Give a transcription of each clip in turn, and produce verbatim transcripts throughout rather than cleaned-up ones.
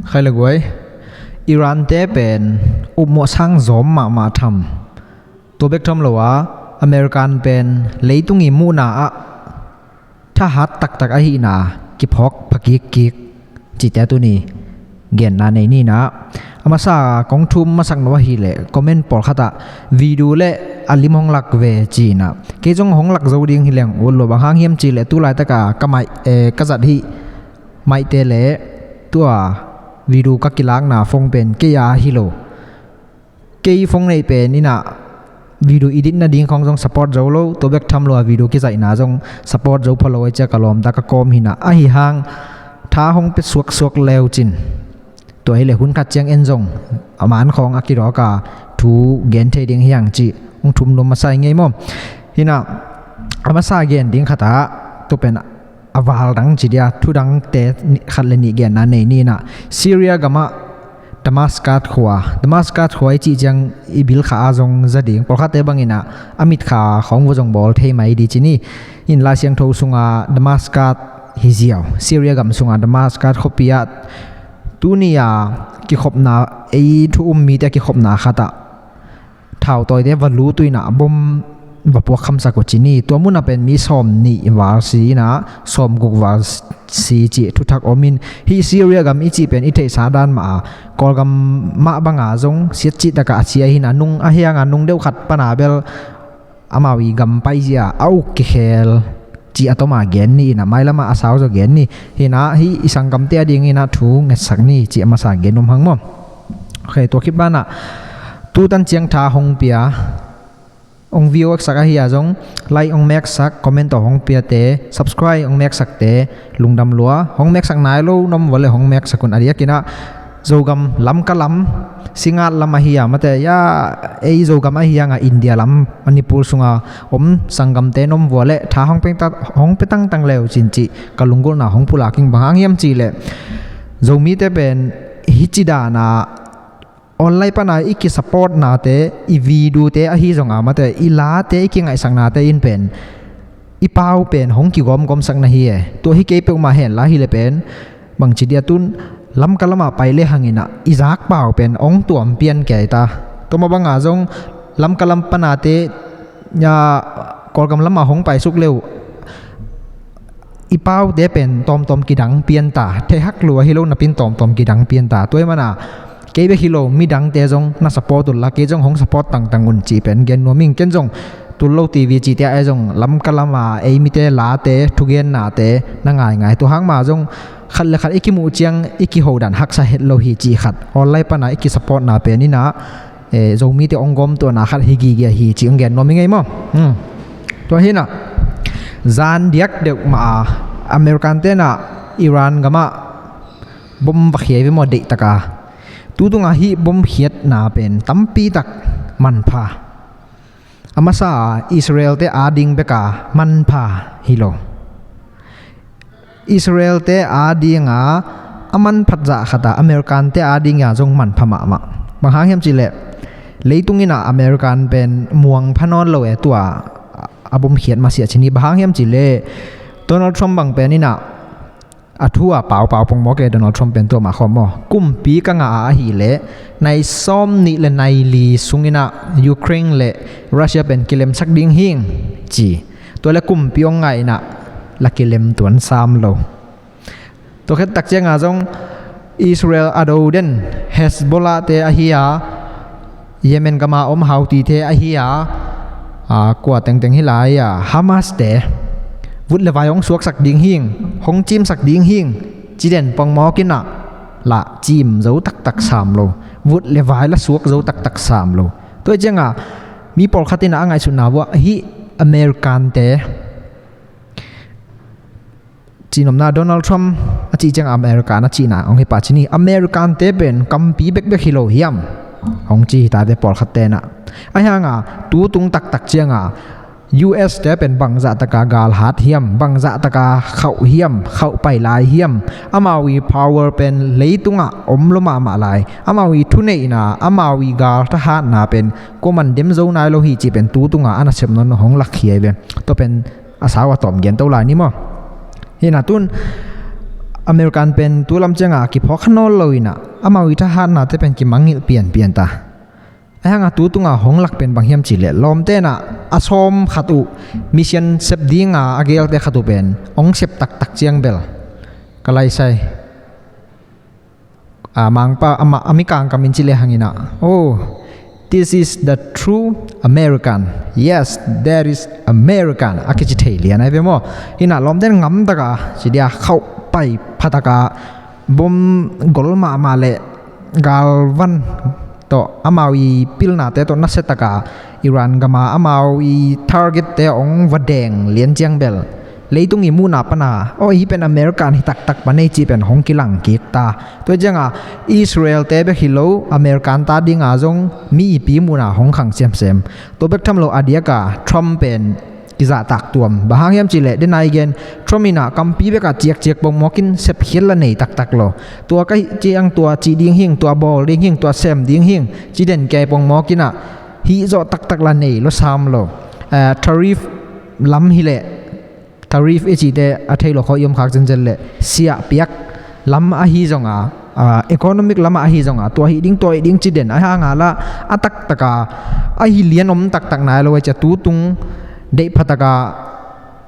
Khai le guai, Iran te pen upmuah sang zawm mahmah tham. Tua bek tham lo a, American pen leitung i muhna ah thahat taktak ahihna kiphawk pha kikkik cihte tuni genna nei ni in ah. A masa kong thum masak no ahih leh comment pawlkhat ah video le a lim hong lak ve ci in ah. Kei zong hong lak zo ding hi leng ut lo, bang hang hiam cih leh tu laitak a ka maih, eh, ka zat hi maihte le tua video ka kilakna phone pen kei a hi lo. Kei phone neih pen in ah video edit nading khawng zong support zo lo, tua bek tham lo a video kizaihna zong support zo pha lo a, cia ka lawmta ka kawm hi in ah. Ahi hang tha hong pia suaksuak leu cin, tua hi leh hun khat ciang en zong a man khawng a kidawk a thu gen thei ding hi hang cih hong thum nuam masa ing ei maw. Hi in ah, a masa gen ding khat ah, tua pen a val dang ci dia, thu dangte khat le nih genna nei ni in ah. Syria gam ah Damascus khua, Damascus khua i cih ciang i bil kha a zong za ding, pawlkhatte bang in ah a mit kha khawng vua zong bawl thei mai di ci ni. In Lai Siangtho sung a Damascus hi ziau, Syria gam sung a Damascus khuapi ah tuni a kikhopna, ei thu um mite a kikhopna khat ah thautawite va lut uh in ah bom va puak khamsak uh ci ni. Tua mun ah pen mi sawm nih val si in ah sawm guk val si cih thuthak om in, hih Syria gam i cih pen i theihsa dan mah a, Kawlgam mah bang a zong siat cih tak a a sia hi in ah, nung a hiang a nung deuh khat pan a bel amau i gam paizia a uk kikhel cih a tom a gen ni in ah, mailam ah a sau zaw gen ni. Hi in ah hih i sanggamte a ding in ah thu ngetsak ni cih a masa gen nuam hang maw. Ok, tua khit ban ah tu tan ciang tha hong pia, hong view sak ahi a zong like hong meksak, comment tawh hong piate, subscribe hong meksakte lungdam lua. Hong meksak nai lo na om vua leh hong meksak un, a diak in ah Zogam, Lamka lam, Singngat lam ahi a, mate ya, ei Zogam ahi hang a India lam Manipur sung a om sanggamte na om vua leh tha hong pe ta, hong pe tangtang leu cin cih ka lunggulhna hong pulak ing. Bang hang hiam cih leh Zomite pen hih ci dan a online pan a i kisupportnate, i videote ahi zong a, mate i late, i kingaihsaknate in pen i pau pen hong kigawmgawmsak na hi e. Tua hi kei peuhmah hen la hi leh pen bangci dia, tun Lamka lam ah pai lehang in ah i zak pau pen hong tuam pian kei ta. Tua mah bang a zong Lamka lam pan ate, ya, Kawlgam lam ah hong paisuk leu i paute pen tawmtawm kidang pian ta, theihhak lua hi lo napi in tawmtawm kidang pian ta. Tua ahih man a kei bek hi lo, midangte zong na support un la, kei zong hong support tangtang un cih pen gen nuam ing. Ken zong Tul Lo T V cihte ah ei zong Lamka lam a ei mite late, thugennate na ngaingai. Tua hang mah zong khat le khat i kimuh ciang i kiho dan haksa het lo hi cih khat, online pan a i kisupportna pen in ah, eh, Zomite hong gawmtuahna khat hi gige hi cih hong gen nuam ing ei maw. Hmm. Tua hi in ah zan diak deuh mah a American te in ah Iran gam ah bom va khia hi ve maw, deihtak a. Tu tung a hih bom khiatna pen tampi tak manpha. A masa a Israel te a ding bek a manpha hi lo. Israel te a ding a a manphat zah khat a American te a ding a zong manpha mahmah. Bang hang hiam cih leh leitung in ah American pen muang pha nawn lo e, tua a bom khiat masiah ci ni. Bang hang hiam cih leh Donald Trump bang pen in ah a thu a paupau pongmawk e, Donald Trump pen tua mah khawm maw. Kumpi ka ngah a ahih leh nai sawm nih le nai li sung in ah Ukraine le Russia pen kilemsak ding hi ing ci. Tua leh kumpi hong ngah in ah la kilem tuan sam lo. Tua khit tak ciang a zong Israel a do den Hezbollah te ahi a, Yemen gam a om Houthi te ahi a, a, kua tengteng hi lai a, Hamas te vut le vai hong suaksak ding hi ing, hong cimsak ding hi ing ci den pongmawk in ah la cim zo taktak sam lo, vut le vai la suak zo taktak sam lo. Tua ciang a mi pawlkhat in ah a ngaihsutna uh ah hih American te, cihnopna Donald Trump a cih ciang America na cihna hong hi pah ci ni. American te pen kampi bekbek hi lo hiam hong ci hi ta ve pawlkhat te in ah. Ahi hang a tu tung taktak ciang a U S te pen bangzah tak a gal hat hiam, bangzah tak a khauh hiam, khauh pai lai hiam, amau i power pen leitung ah om lua mahmah lai, amau i thuneihna, amau i gal thahatna pen kuaman dem zo nai lo hi cih pen tu tung a a nasep nawn hong lak hi ei ve. Tua pen a sau a tawm gen to lai ni maw. Hi in ah tun American pen tu lam cianga kiphawk kha nawn lo inah amau i thahatnate pen kimangngilh pianpian ta. Ahi hanga tu tunga hong lak pen bang hiam cihleh lawmte inah a sawm khat uh mission sep dinga a geelte khat uh pen hong sep taktak ciang bel ka laisai a mangpa a mikang kamin cileh hanginah, oh, this is the true American. Yes, that is American, a kici thei lian ai ve maw? Hinah lawmte in ngamtaka ci dia khauh pai phataka bom gol mahmah le galvan tawh amau i pilnate tawh nasiataka Iran gama amau i targette hong va deng lian ciang bel leitung i muhna pana, oh, hih pen American hi taktak pan ei cih pen hong kilang kik ta. Tua cianga Israel te bek hi lo, American ta dinga zong mi i pi muhna hong khang semsem. Tua bek tham lo a diaka Trump pen kizahtak tuam. Bang hang hiam cihleh denai gen Trump inah kampi bekah ciakciak pongmawkin sepkhiat la nei taktak lo. Tua ka hih ciang tua cih ding hing, tua bawl ding hing, tua sem ding hing ci den kei pongmawkinah hih zawh taktak la nei lo sam lo. Tariff lam hileh tariff i cihte a thei lo khaw i om khak zenzen leh siahpiak lam ahi zonga, economic lamah ahi zonga tua hih ding tua hih ding ci den a hanga la a taktaka ahi lian om taktak nai lo a cia tu tung deihphataka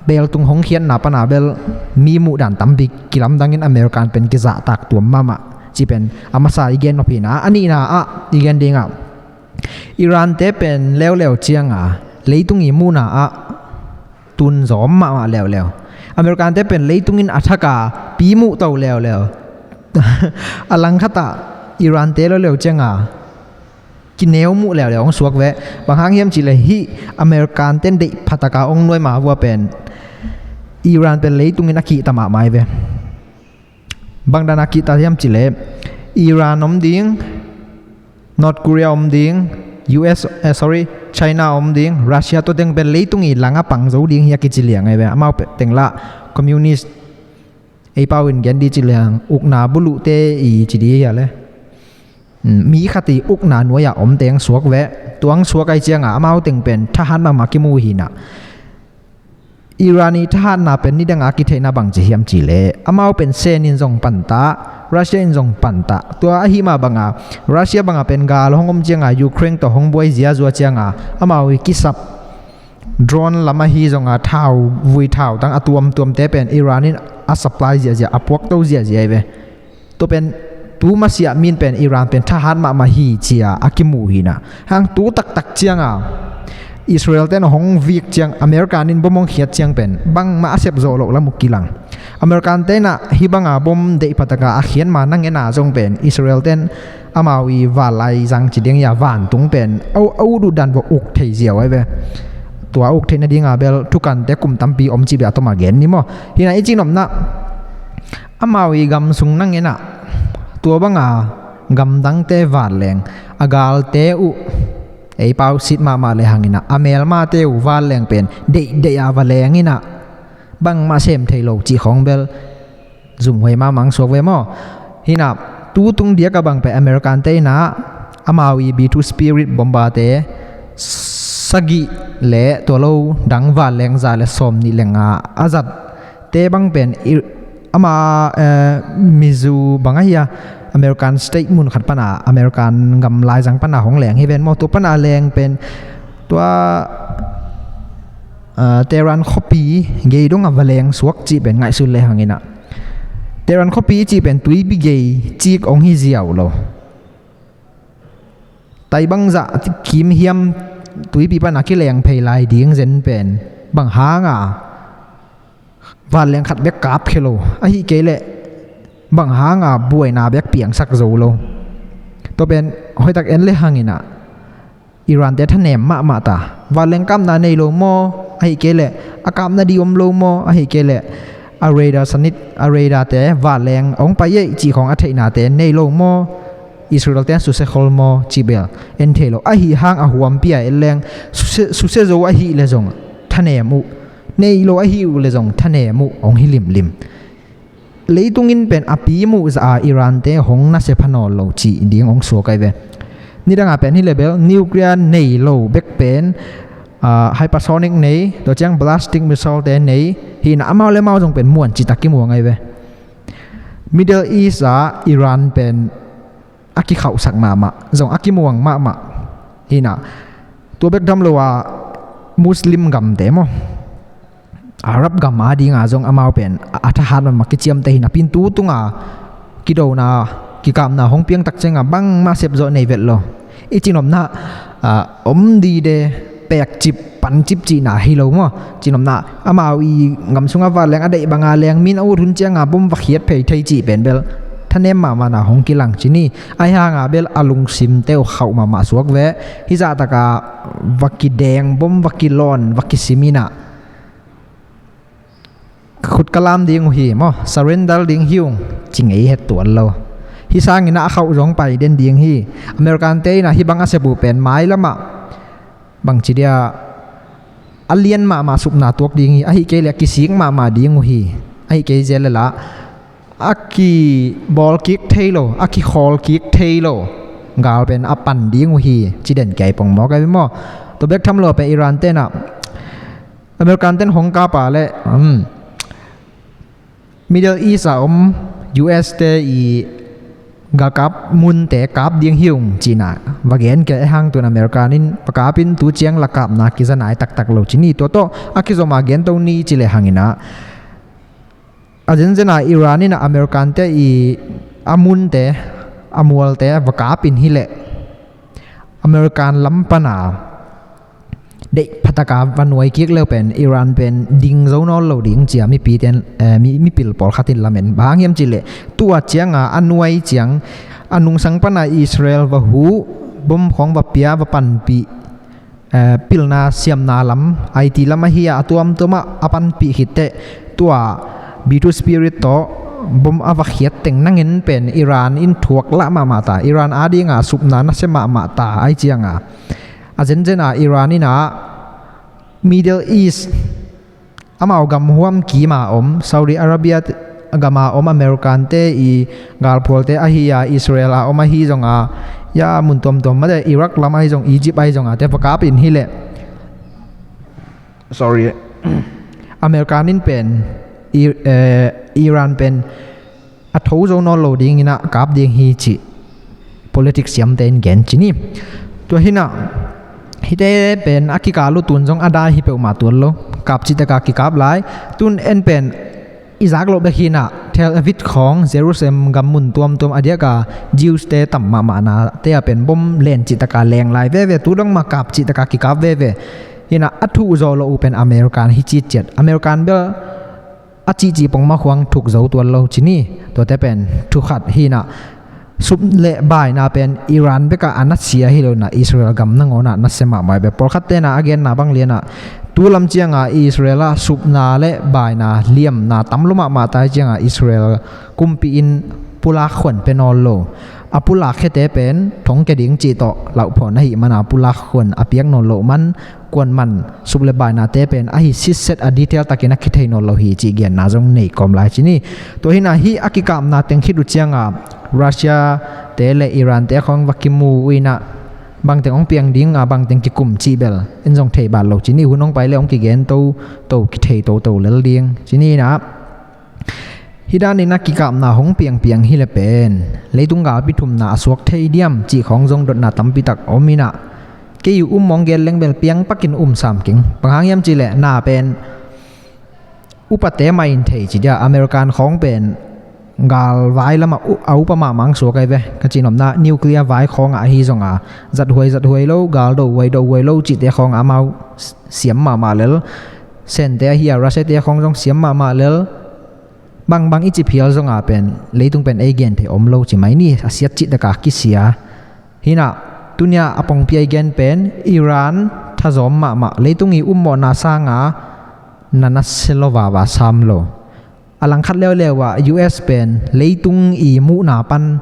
beltung hong khiatna pana bel mi muhdan tampi kilamdangin American pen kizahtak tuam mahmah ci pen a masa i gen nop hina. A nihna ah i gen dingah Iran te pen leuleu cianga leitung i muhna ah tunzawm mahmah leuleu. American te pen leitungin a thaka pi muhto leuleu. A langkhatah Iran te leuleu cianga kineu muh leuleu hong suak ve. Bang hang hiam cihleh hih American ten deih phataka hong nuai ma vua pen Iran pen leitungin a kihta mahmah ai ve. Bangdan a kihta hiam cihleh Iran om ding, North Korea om ding, U S, eh, sorry, China om ding, Russia tua teng pen leitung i langa pang zo ding hi a kici liang ai ve. Amau teng lah communist ei pau in gen di ci liang ukna buluhte i ci di hi a le. Mi khat i ukna nuai-ah om teng suak ve. Tuang suak ai cianga amau teng pen thahat mahmah kimu hinah. Iran i thahatna pen nidanga kitheihna bang ci hiam cihleh amau pen sen in zong pantah, Russia in zong pantah. Tua ahi mah banga Russia banga pen gal hong om cianga Ukraine tawh hong buai ziazua cianga amau i kisap drone lam ahi zonga thau vui thau tang a tuamtuamte pen Iran in a supply ziahziah a puakto ziahziah ai ve. Tua pen tu masiah min pen Iran pen thahat mahmah hi cia a kimu hinah. Hang tu taktak cianga Israel ten hong vik ciang American in bom hong khiat ciang pen bangmah a sepzawh loh lam uh kilang. American tenah hih banga bom deihphataka a khiat ma nangena zong pen Israel ten amau i vanlai zang ci ding ia vantung pen a ut uh dan vok uk thei ziau ai ve. Tua uk theih nadinga bel thukante kum tampi om cih bia toma gen ni maw? Hinah i cinopnah amau i gam sung nangenah tua banga gamdangte vanleng a galte uh ei pau sit mahmah le hanginah a melmate uh vanleng pen deihdeih a va lenginah bangmah sem thei lo cih khawng bel zumhuai mahmah ang suak ve maw? Hinah tu tung diaka bang pen American te inah amau i B two Spirit bombate sagih le tua lo dang vanleng za le sawm nih lenga a zat te bang pen ama mizu bang ahi a American state mun khat pana American gam laizang pana hong leng hi ven maw? Tua pana leng pen tua Tehran khuapi gei dong a va leng suak cih pen ngaihsun le hanginah Tehran khuapi cih pen tuipi gei cik ong hi ziau lo. Tai bangzah kim hiam tuipi pana kileng phei lai ding zen pen bang hanga vanleng khat bek kapkhia lo, ahi kei leh bang hanga buaina bek piangsak zo lo. Tua pen hoihtak en le hanginah Iran te thanem mahmah ta. Vanleng kapna nei lo maw? Ahi kei leh a kapna di om lo maw? Ahi kei leh a radar sanit a radar te vanleng ong pai ei cih khawng a theihnate nei lo maw? Israel ten susia khol maw cih bel en thei lo. Ahi hang a huampi a en leng susia zo ahi le zong thanem uh, nei lo ahi uh le zong thanem uh ong hi limlim. Leitung in pen a pi muh zah a Iran te hong nasia pha nawn lo cih ding ong suak ai ve. Nidanga pen hi le bel nuclear nei lo bek pen hypersonic nei, tua ciang ballistic missile te nei hinah amau le amau zong pen muan citak kimuang ai ve. Middle East ah Iran pen a kikhauhsak mahmah, zong a kimuang mahmah. Hi na, tua bek tham lo a Muslim gamte maw, Arab gam a dinga zong amau pen a, a thahat mahmah kiciamteh hi napi in tu tunga kidona, kikapna hong piang tak cianga bangmah sepzawh nei vet lo. I cinopna, ah, om dide, pekcip, pancip cihna hi lo maw. Cinopna, amau i gam sungah va leng, a deih banga leng, min a ut hun cianga bom va khiat phei thei cih pen bel thanem mahmahna hong kilang ci ni. Ahi hanga bel a lungsimte uh khauh mahmah suak ve. Hih zahtaka va kideng, bom va kilawn, va kisim inah, khut ka lam ding uh hi maw, surrender ding hi ung, ci ngei het tuan lo. Hih sangin ah a khauh zong pai den ding hi. American te inah hih bang a sep uh pen mailamah bangci dia, a lian mahmah supna tuak ding hi. Ahi kei leh a kisik mahmah ding uh hi. Ahi kei zel leh lah a kibawl kik thei lo, a kikhawl kik thei lo gal pen a pan ding uh hi, ci den kei pong maw, kai maw. Tua bek tham lo pen Iran tenah American ten hong kapa leh, um, Middle East a om U S te i galkap munte kap ding hi ung cihna va gen kei hang tun American in va kapin tu ciang la kapna kiza nai taktak lo ci ni. Tua tawh a kizoma gen to ni ci leh hanginah, a zenzen a Iran inah American te i a munte, a mualte va kapin hileh American lam pana deih phataka va nuai kik leu pen Iran pen ding zo nawn lo ding cia mipi ten, eh, mi, mipil pawlkhat in lamen. Bang hang hiam cihleh tua cianga a nuai ciang a nungsang pana Israel va huh, bom khawng va pia, va panpih, eh, pilna siamna lam, I T lam ahi a, a tuamtuamah a panpih khitteh tua B two Spirit tawh bom a va khiat teng nangin pen Iran in thuak lah mahmah ta, Iran a dinga supna nasia mahmah ta. Ahi cianga a zenzen a Iran inah Middle East, amau gam huam kima om, Saudi Arabia te, gama om American te i galphualte ahi a, Israel a om ahi zonga, ya mun tuamtuam mate, Iraq lam ahi zong, Egypt ahi zonga te va kapin hileh, sorry, American in pen i, eh, Iran pen a tho zo nawn lo dinginah kap ding hi cih politics siamte in gen ci ni. Tua hinah hihte pen a kikal uh tun zong a dai hi peuhmah tuan lo. Kap cihtaka kikap lai. Tun en pen i zak loh bek hinah Tel Aviv khawng, Jerusalem gam mun tuamtuam a diaka Jews te tam mahmahnate a pen bom len cihtaka leng lai veve, tu dong mah kap cihtaka kikap veve. Hinah a thuh zawh loh uh pen American hi citciat. American bel a cihcih pongmah khuang thuk zo tuan lo ci ni. Tuate pen thukhat hinah, sup le baina pen Iran bekah a nasia hi lo inah Israel gam nangawnah nasia mahmah bek. Pawlkhat tenah a genna bang lianah tu lam cianga Israel ah supna le baina liamna tam lo mahmah ta hi cianga Israel kumpi in pulak khuan pe nawn lo. A pulak khete pen thongkia ding cih tawh lauhphawh na hih mana pulak khuan a piak nawn loh man kuan man sup le bainate pen ahi sitset a detail takin a kithei nawn lo hi cih genna zong nei kawm lai ci ni. Tua hinah hih a kikapna teng khit uh cianga Russia te le Iran te khawng va kimu uh inah bangteng hong piang dinga bangteng kikum cih bel en zong thei bat lo ci ni. Hun hong pai le hong kigen toto, kithei toto lel ding ci ni inah. Hih danin a kikapna hong piangpiang hileh pen leitung galpi thumna a suak thei diam cih khawng zong dotna tampitak om inah, kei uh um mawng gen leng bel piang pakin um sam keng. Bang hang hiam cihleh na pen upate mah in thei ci dia, American khawng pen galvai lamah u-, a upa mahmah ang suak ahi ve. Ka cihnopna nuclear vai khawngah ahi zonga zathuai zathuai lo, gal dohuai dohuai lo cihte khawngah amau siam mahmah lel, Sente ahi a Russia te khawng zong siam mahmah lel. Bangbang i ciphial zonga pen leitung pen ei gen thei om lo ci mai ni, a siat cihtaka kisia. Hinah tunia a pongpi a i gen pen Iran thazawm mahmah, leitung i ummawhna sanga na nasia lo vava sam lo. A langkhat leuleu ah U S pen leitung i muhna pan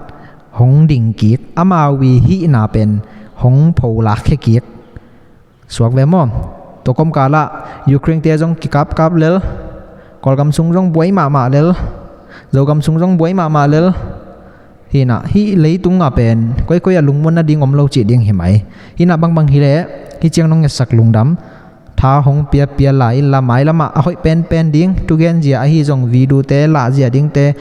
hong ding kik, amau i hihna pen hong pholak khia kik. Suak ve maw? Tua kawmkalah Ukraine te zong kikapkap lel, Kawlgam sung zong buai mahmah lel, Zogam sung zong buai mahmah lel. Hinah hih leitungah pen koikoi a lungmuan nading om lo cih ding hi mai. Hinah bangbang hileh hih ciang nong ngetsak lungdam. Tha hong piapia lai inla mailamah a hoih penpen ding, thugenzia ahi zong video te, lahzia dingte,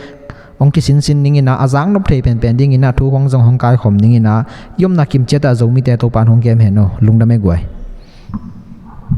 hong kisinsin dingin ah, a zaknop thei penpen dingin ah thu khawng zong hong kaikhawm dingin ah, i omna kim ciat ah Zomite Topa'n hong kem hen aw. Lungdam e guai.